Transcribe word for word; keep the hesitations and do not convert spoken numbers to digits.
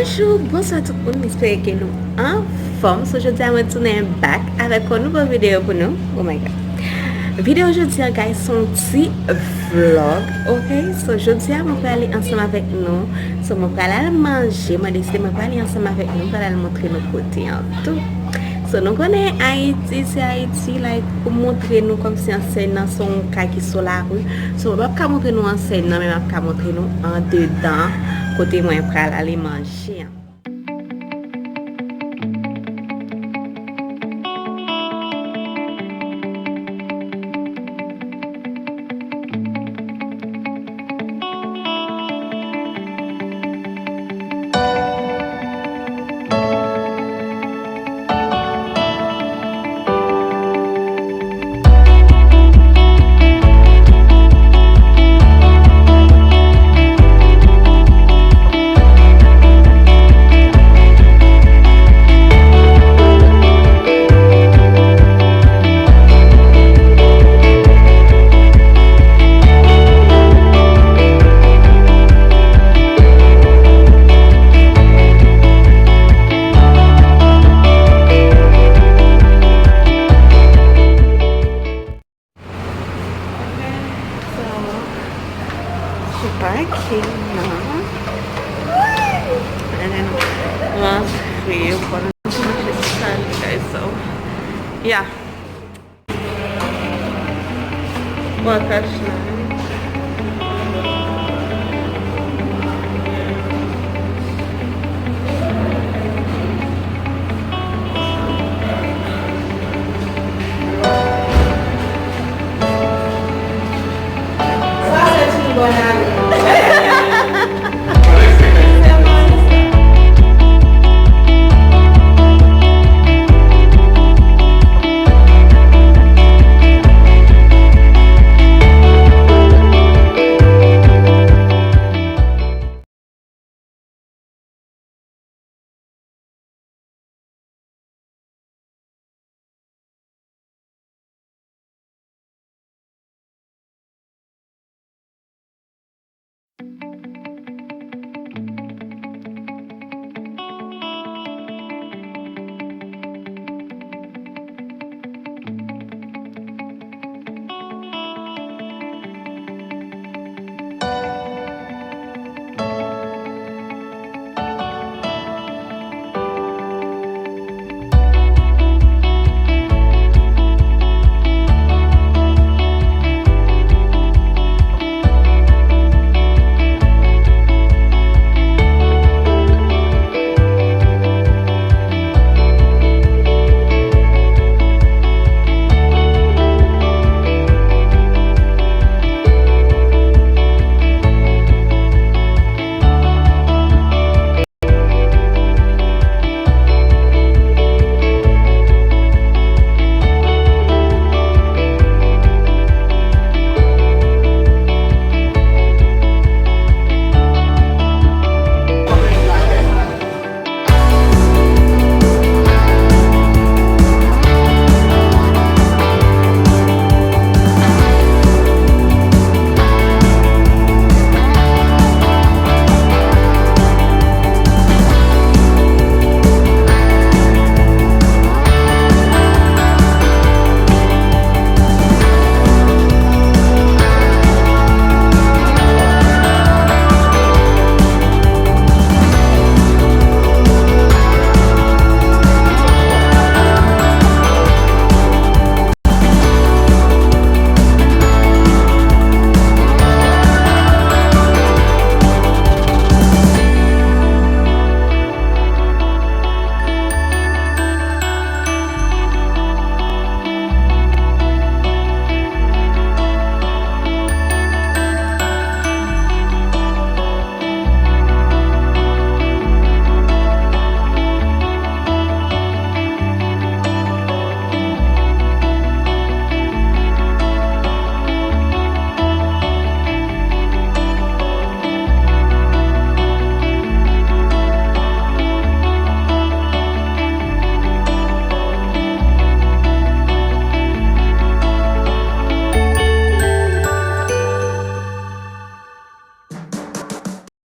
Bonjou, bonswa tout moun, m espere ke nou anfòm. So, jodi a mwen tounen back avèk yon nouvo videyo pou nou. Oh my God. Videyo jodi a, guys, se yon ti vlog, ok? So, jodi a mwen prale ansanm avèk nou. So, mwen prale al manje, mwen deside mwen prale ansanm avèk nou, mwen prale al montre nou kote an tou. So, nou konnen Ayiti, se Ayiti, like, pou montre nou kòmsi ansèy nan se yon kay ki sou lari. So, mwen p ap ka montre nou ansèy nan, men m ap ka montre nou andedan, kote mwen pral ale manje an. Ok, so, se parking nan. And then, nou antre, yo pran nou sal, guys, so, yeah. Bon, ataj la.